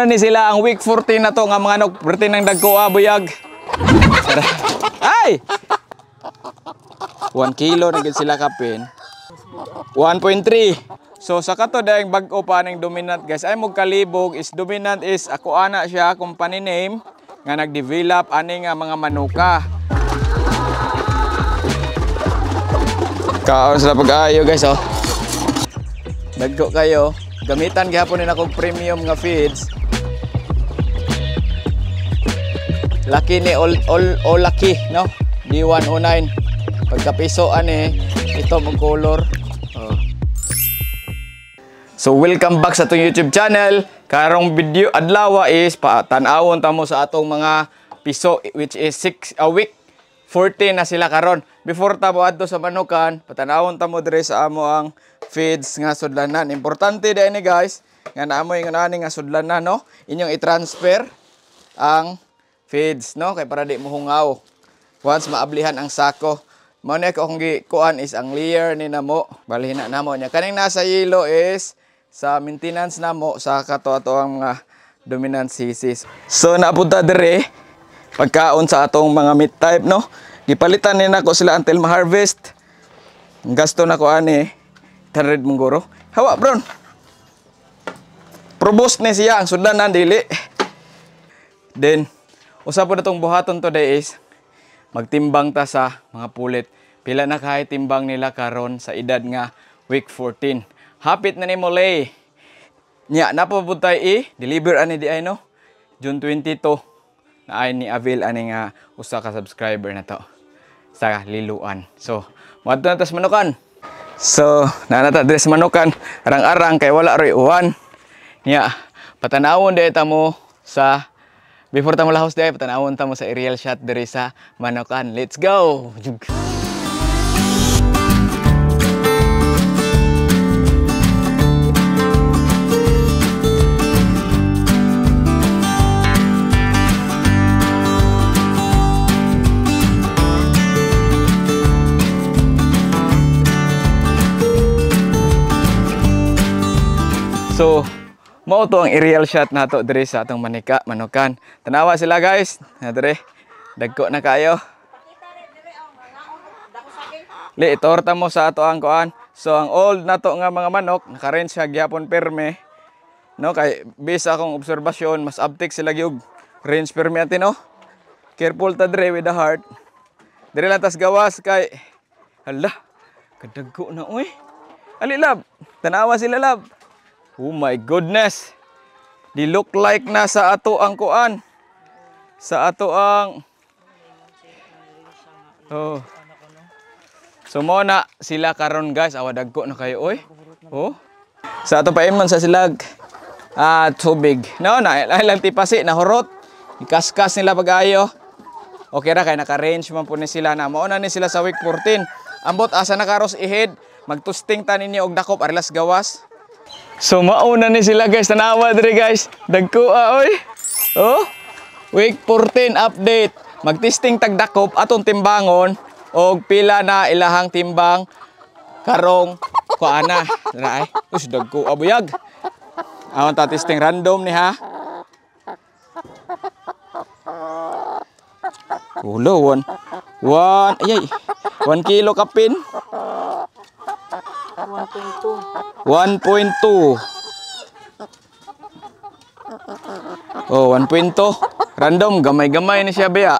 Ni sila ang week 14 na to nga mga nok perti ng dagko buyag. Ay! 1 kilo na gid sila kapin. 1.3. So sa kato dayang bag-o pa ning dominant guys. Ay mo kalibog is dominant is ako ana siya company name nga nagdevelop ani nga mga manuka. Kaon sila pag-ayo guys oh. Dagko kayo. Gamitan gihapon ni akong premium nga feeds. Laki ni all all all laki no. D109. Pagkapiso ani ito mong color. Oh. So welcome back sa atong YouTube channel. Karong video adlaw is tan-awon ta mo sa atong mga piso which is 6 a week 14 na sila karon. Before ta mo adto sa manukan, patanawon ta mo diri sa amo ang feeds nga sudlanan. Importante dai ni guys nga naamoy nga ani nga sudlanan no. Inyong i-transfer ang feeds no kay para di mo hungaw. Once maablihan ang sako, mao ni akong gikuan is ang layer ni namo. Balhin na namo niya. Kaning nasa yellow is sa maintenance namo sa kato ato ang mga dominant CCs. So napunta diri pagkaon sa atong mga meat type no. Gipalitan ni nako sila until ma-harvest. Ang gasto nako ani 100 mong guro. Hawa bron. Probos ni siya ang sudlanan dili. Then usa po na tong buhaton today is magtimbang ta sa mga pulit. Pila na kahay timbang nila karon sa edad nga week 14. Hapit na ni mo lay. Nya napabutay i-deliver ani di ay no. June 22 na ay ni avail ani nga usa ka subscriber na to sa Liloan. So, moadto na tas manukan. So, naa na ta diri sa manukan, arang-arang kay wala roy uwan. Nya, patanawon di ta mo sa before ta mo lahos di patanawon ta mo sa aerial shot diri sa manukan. Let's go. So, mao to ang aerial shot nato diri sa atong manika, manukan. Tanawa sila guys. Na diri. Dagko na kayo. Li itorta mo sa ato ang kuan. So ang old nato nga mga manok, naka-range siya gyapon perme. No kay based sa akong obserbasyon, mas uptick sila gyud range perme ati no. Careful ta diri with the heart. Diri lang tas gawas kay hala, kadagko na oy. Ali lab, tanawa sila lab. Oh my goodness. Di look like na sa ato ang kuan. Sa ato ang oh. So mo na sila karon guys, awa dagko na kayo oy. Oh. Sa ato pa man sa silag tubig. No na lang tipasi na hurot. Ikaskas nila pag-ayo. Okay ra kay naka-range man po ni sila na. Mao na ni sila sa week 14. Ambot asa na karos ihead, magtusting ta ninyo og dakop arilas gawas. So mauna ni sila guys, tanawa diri guys. Dagko oy. Oh. Week 14 update. Magtesting tag dakop atong timbangon og pila na ilahang timbang karong kuana. Dira ay. Us dagko abuyag. Awon ta testing random ni ha. Ulo 1 1 ayay. 1 kilo kapin. 1.2. 1.2. Oh, 1.2. Random, gamay-gamay ni siya biya.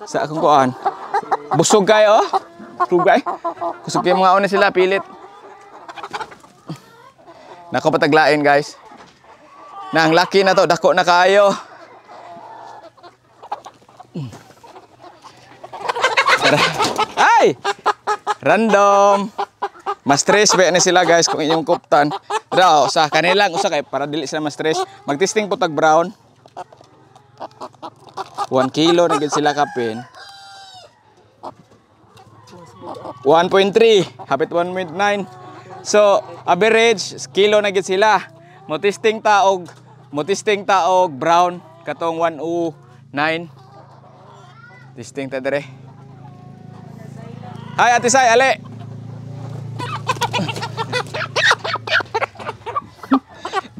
Sa akong kuan. Busog kayo, oh. Busog kayo. Kusog kayo mga una sila, pilit. Nako pataglain, guys. Na ang laki na to, dako na kayo. Ay! Random. Mas stress ba ni sila guys kung inyong kuptan. Dra sa kanilang usa kay para dili sila ma-stress. Magtesting po tag brown. 1 kilo na gid sila kapin. 1.3, hapit 1.9. So, average kilo na gid sila. Mo testing ta og brown katong 109. Testing ta dire. Hi Ate Sai, ale.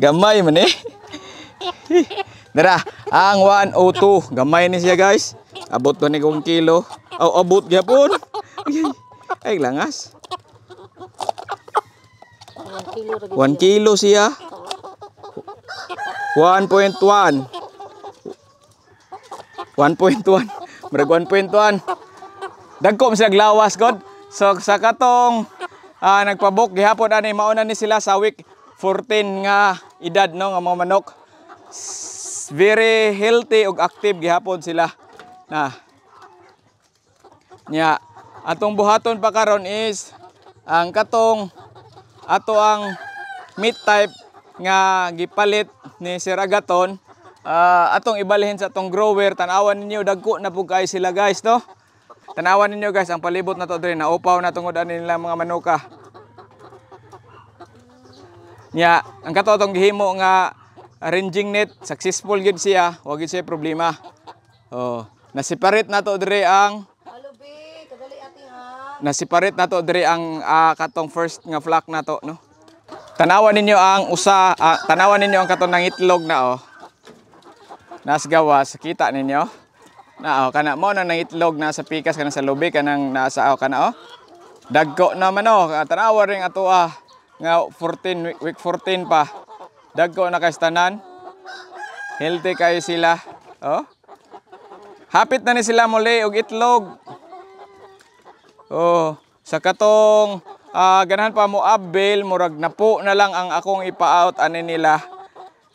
Gamay man eh. Dara, ang 102. Gamay ni siya, guys. Abot to ni kong kilo. Oh, abot gyapon. Ay, ay langas. 1 kilo ra. 1 kilo siya. 1.1. 1.1. Murag 1.1. Dagko man sila lawas god. So sa katong nagpabook gihapon ani, mauna ni sila sa week 14 nga edad, no, nga mga manok. Very healthy ug active gihapon sila. Na. Nya atong buhaton pa karon is ang katong ato ang meat type nga gipalit ni Sir Agaton, atong ibalhin sa atong grower. Tanawan ninyo, dagko na pud kay sila, guys, no? Tanawan ninyo, guys, ang palibot na to diri naupaw na tungod ani nilang mga manuka. Nya ang kato atong gihimo nga ranging net, successful gid siya, wa gid siya problema. Oh, na-separate na to diri ang Hello, be. Kadali ate ha. Na-separate na to diri ang katong first nga flock na to, no? Tanawan ninyo ang usa, tanawan ninyo ang katong nangitlog na, oh. Nas gawas, kita ninyo. Na oh, kana mo na nangitlog na sa pikas kana sa lubi kanang nasa, oh, kana, oh. Dagko naman, oh. Tanawa ring ato nga 14 week, week 14 pa. Dagko na kay tanan. Healthy kayo sila. Oh. Hapit na ni sila muli og itlog. Oh, sa katong ganahan pa mo avail, murag napo na lang ang akong ipa-out ani nila.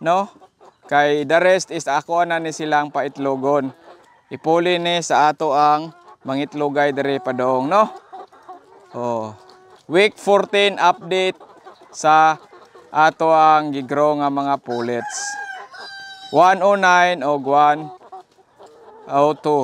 No? Kay the rest is ako na ni silang paitlogon. Ipuli ni sa ato ang mangitlogay diri padong, no? Oh. Week 14 update sa ato ang gigrow nga mga pullets. 109 og 102,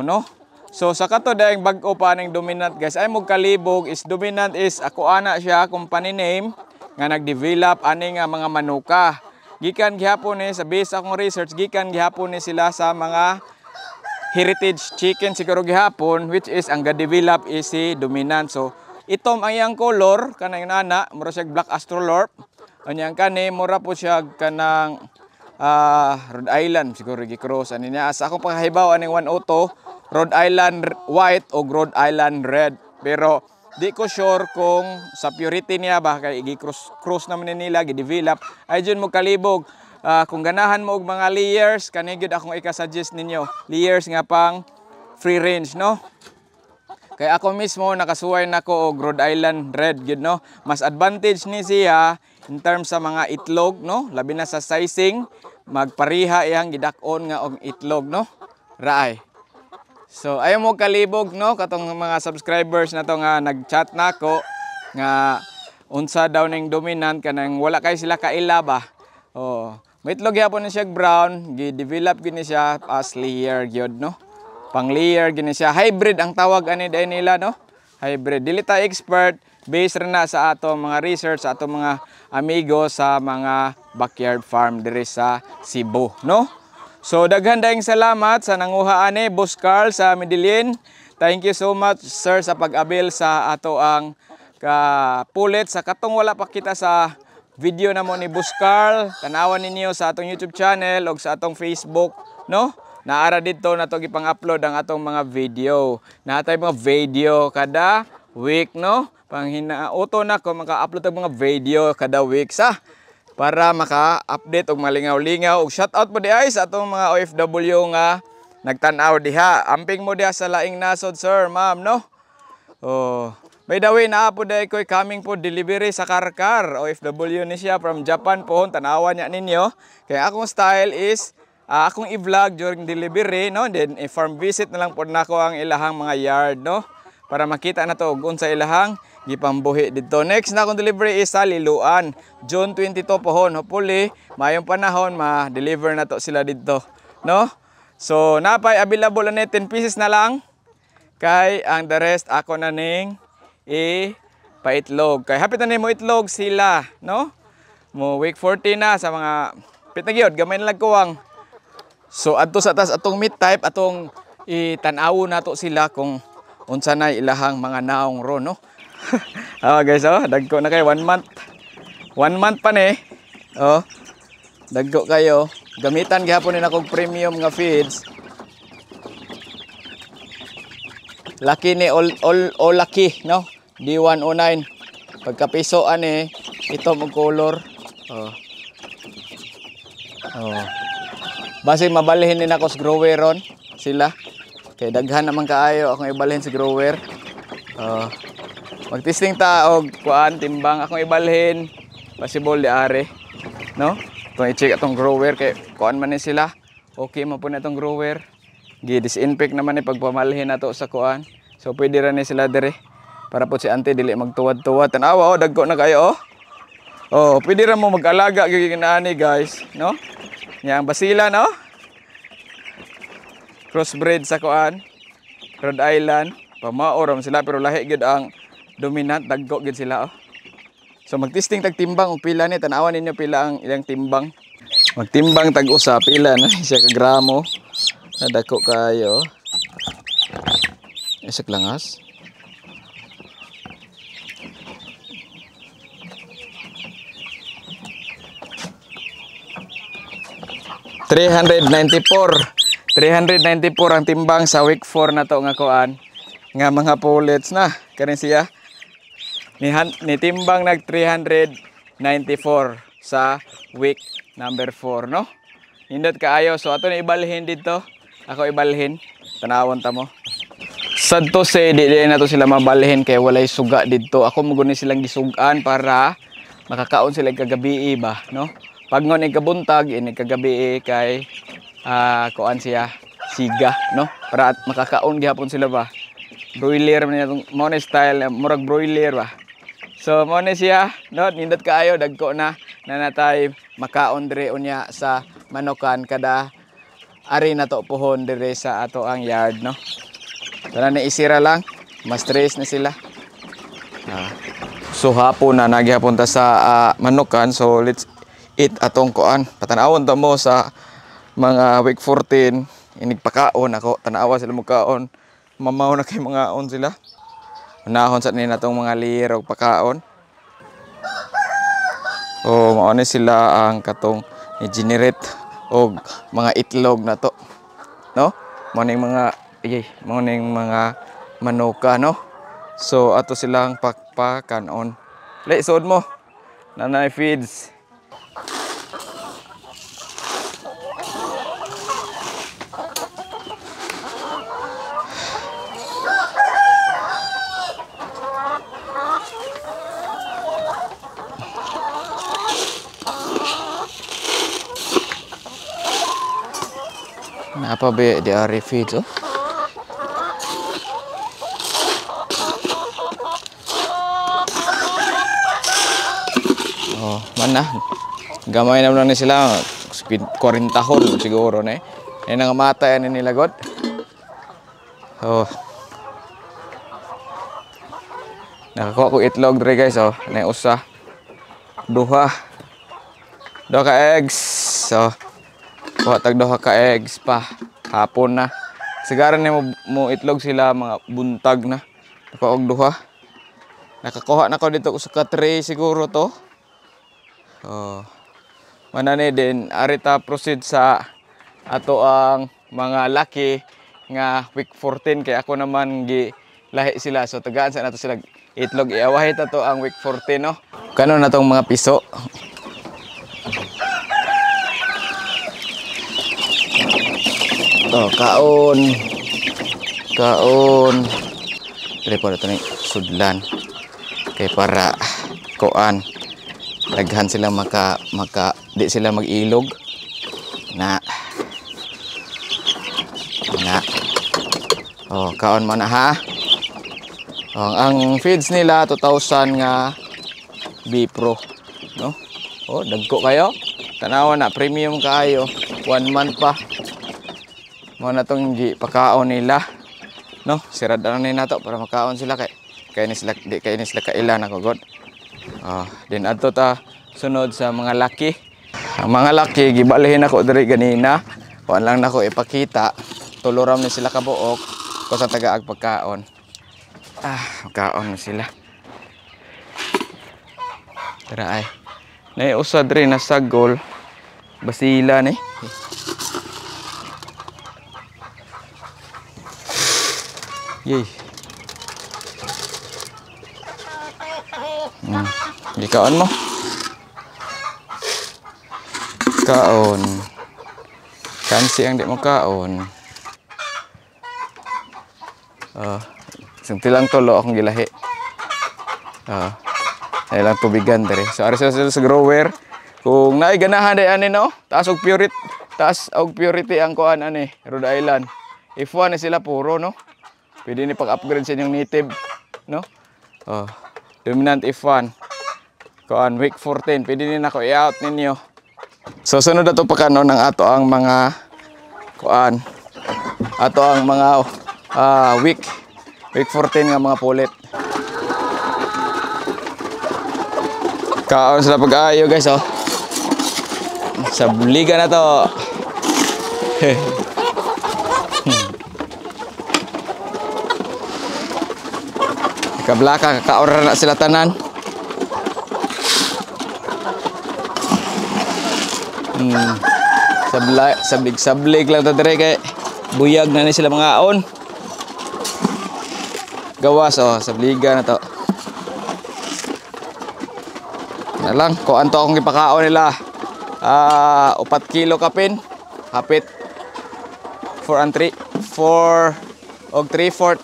no? So sa kato dayang bag-o pa ning Dominant, guys, ay mo kalibog is Dominant is ako ana siya company name nga nag-develop ani nga mga manuka. Gikan gihapon ni sa base akong research, gikan gihapon ni sila sa mga heritage chicken siguro gihapon, which is ang ga-develop is si Dominant. So itom ang iyang color kanang nana, mura siya Black Australorp. Unya ang kani mura po siya kanang Rhode Island siguro gi-cross ani niya. Sa akong pagkahibaw aning 102, Rhode Island White o Rhode Island Red. Pero di ko sure kung sa purity niya ba kay gi-cross cross naman ni nila, gi-develop. Ay dyan mo kalibog. Kung ganahan mo og mga layers, kani gyud akong ika-suggest ninyo. Layers nga pang free range, no? Kaya ako mismo nakasuway nako og Rhode Island Red gyud, no. Mas advantage ni siya in terms sa mga itlog, no, labi na sa sizing, magpariha iyang gidak-on nga og itlog, no. Raay. So ayaw mo kalibog, no, katong mga subscribers na to nga nag-chat nako nga unsa daw ning Dominant, kanang wala kay sila kaila ba. Oh, may itlog gyapon ni siya brown, gi-develop gyud ni siya as layer gyud, no. Pang layer gini siya. Hybrid ang tawag ani dahil nila, no? Hybrid. Dili ta expert, based rin na sa ato mga research, sa ato mga amigo sa mga backyard farm diri sa Cebu, no? So daghan dayong salamat sa nanguha ani, Boss Carl sa Medellin. Thank you so much, sir, sa pag-avail sa ato ang ka pulit. Sa katong wala pa kita sa video na mo ni Boss Carl, tanawan ninyo sa atong YouTube channel o sa atong Facebook, no? Naara dito na to gipang-upload ang atong mga video. Natay mga video kada week, no? Panghina auto na ko maka-upload og mga video kada week sa para maka-update og malingaw-lingaw. Og shout out po di ay sa atong mga OFW nga nagtan-aw diha. Amping mo diha sa laing nasod, sir, ma'am, no? Oh. By the way, naa po dahil ko'y coming po delivery sa Karkar. OFW ni siya from Japan po. Tanawan niya ninyo. Kaya akong style is akong i-vlog during delivery, no? Then i-farm visit na lang po nako ang ilahang mga yard, no? Para makita na to kung sa ilahang gipambuhi dito. Next na akong delivery is sa Liloan. June 22 pohon. Hopefully, mayong panahon ma-deliver na to sila dito, no? So, napay available na 10 pieces na lang. Kay ang the rest ako na ning i paitlog. Kay hapit na nimo itlog sila, no? Mo week 40 na sa mga pit na gyud, gamay na lang kuwang. So adto sa tas atong meat type, atong itan-awon nato sila kung unsa na ilahang mga naong ro, no? Ah guys, oh, dagko na kay 1 month. 1 month pa ni. Oh. Dagko kayo. Gamitan gihapon ni akong premium nga feeds. Laki ni all all all laki, no? D109. Pagkapiso ani ito mo color. Oh. Oh. Basi mabalhin ni nako sa grower ron sila. Kay daghan naman kaayo akong ibalhin sa grower. Oh. Magtesting ta og kuan timbang akong ibalhin. Possible di are, no? Itong i-check atong grower kay kuan man ni sila. Okay man po na itong grower. Gi-disinfect naman ni pagpamalhin nato sa kuan. So pwede ra ni sila dire para po si auntie dili magtuwad-tuwad. Tan-awa oh, dagko na kayo oh. Oh, pwede ra mo mag-alaga gyud ani guys, no? Nya ang basila, no? Crossbreed sa kuan, Rhode Island. Pamao ra man sila pero lahi gyud ang dominant, dagko gyud sila oh. So magtesting tag timbang og pila ni, tan-awan ninyo pila ang ilang timbang. Magtimbang tag usa pila na siya ka gramo. Nadako kayo. Isak langas. 394. 394 ang timbang sa week 4 na to nga kuan nga mga pullets na kanin siya. Ni timbang nag 394 sa week number 4, no? Nindot kaayo. So ato na ibalhin dito. Ako ibalhin. Tanawon ta mo. Sad to say, di na to sila mabalhin kay walay suga didto. Ako mo guni silang gisugan para makakaon sila kagabi ba, no? Pag ngon ikabuntag, ini kagabi kay kuan siya siga, no? Para at makakaon gihapon sila ba. Broiler man atong mo ni style, murag broiler ba. So mo ni siya, no? Nindot kaayo, dagko na nanatay makaon dire unya sa manukan kada ari na to puhon dire sa ato ang yard, no? Tara na isira lang, mas stress na sila. So hapon na naghihapon ta sa manukan, so let's eat atong kuan. Patanawon ta mo sa mga week 14, inigpakaon ako, tanawa sila mo kaon. Mamaw na kay mga on sila. Unahon sa nila tong mga lirog pakaon. Oh, mao ni sila ang katong ni-generate og mga itlog na to, no? Mao ning mga ayy, mao ning mga manuka, no? So ato silang pakpakanon. Le, suod mo. Nanay feeds. Napa ba di ari feeds oh? Oh, man na. Gamay na lang ni sila. 40 hon siguro na eh. Ay nangamatay ani nila god. Oh. Nakakuha ko itlog dre guys oh. Nay usa. Duha. Duha ka eggs. So, kuha tag duha ka eggs pa. Hapon na. Sigaran ni mo itlog sila mga buntag na. Nakakuha og duha. Nakakuha na ko dito sa ka tray siguro to. Oh. Manani din arita proceed sa ato ang mga laki nga week 14 kay ako naman gi lahi sila, so tagaan sa nato sila itlog. Iawahi ta to ang week 14, no? Kano na tong mga piso? To kaon. Kaon. Dili pa to ni sudlan kay para kuan daghan sila maka di sila mag-ilog na. Na. Oh, kaon man na ha. Oh, ang feeds nila 2,000 nga B Pro, no? Oh, dagko kayo. Tanawa na premium kaayo. 1 month pa. Mo na tong gi pakaon nila, no? Sirad na ni nato para makaon sila kay kay ni sila di kay ni sila kailan ako god. Ah, din adto ta sunod sa mga laki. Ang mga laki gibalhin ako diri ganina. Kuan lang nako ipakita. Tuluram ni sila kabuok ko sa tagaag pagkaon. Ah, kaon na sila. Tara ay. Nay usa diri na sagol. Basila ni. Yay. Gikaon mo. Kaon. Kansi ang di mo kaon. Isang tilang tulo akong gilahi. Ay lang tubigan dere. So ari sila sa grower. Kung naay ganahan day ani no, taas og purity, taas og purity ang kuan ani, Rhode Island. F1 na sila puro no. Pwede ni pag-upgrade sa inyong native no. Oh, dominant F1. Kuan week 14, pwede ni nako i-out ninyo. So sunod na to pa kanon ang ato ang mga kuan. Ato ang mga week 14 nga mga pulit. Kaon sila pag-ayo guys oh. Sa buliga na to. Kablaka kakaon na sila tanan. Sablig-sablig lang to dire kay buyag na ni sila mga aon. Gawas oh, sabliga na to. Na lang, kuan to akong gipakaon nila. 4 kilo kapin. Hapit 4 and 3, 4 og 3/4.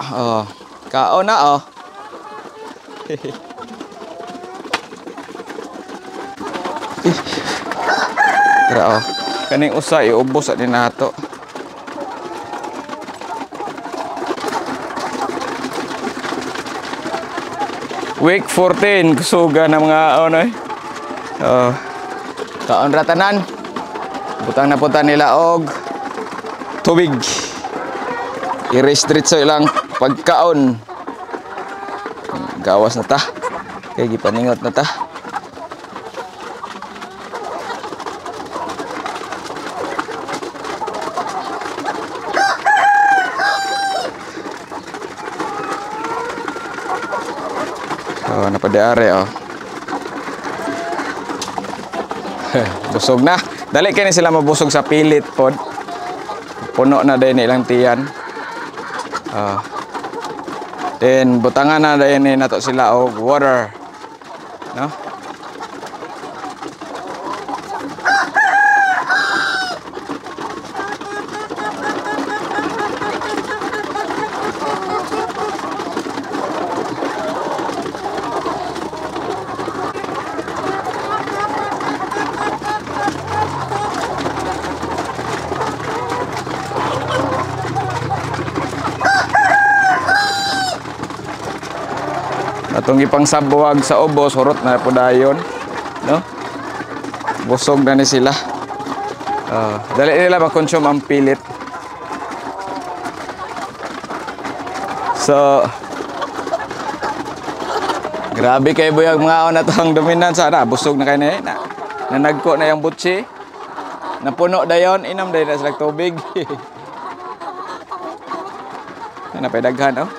Oh, kaon na oh. Tara oh. Kaning usa iubos ani nato. Week 14 kusuga na mga ano eh. Oh. Kaon ra tanan. Butang na punta nila og tubig. I-restrict sa ilang pagkaon. Gawas na ta. Kay gipaningot na ta. Oh, napadiare oh. Busog na. Dali kini sila mabusog sa pilit pod. Puno na din ilang tiyan. Then butangan na din ni nato sila og water. No? Atong ipang sabuwag sa ubos, hurot na po dayon, no? Busog na ni sila. Dali nila ma-consume ang pilit. So grabe kay buyag mga na tong dominant sana, busog na kay na. Nanagko na yung butsi. Napuno dayon, inom dayon na sila tubig. Napay daghan oh.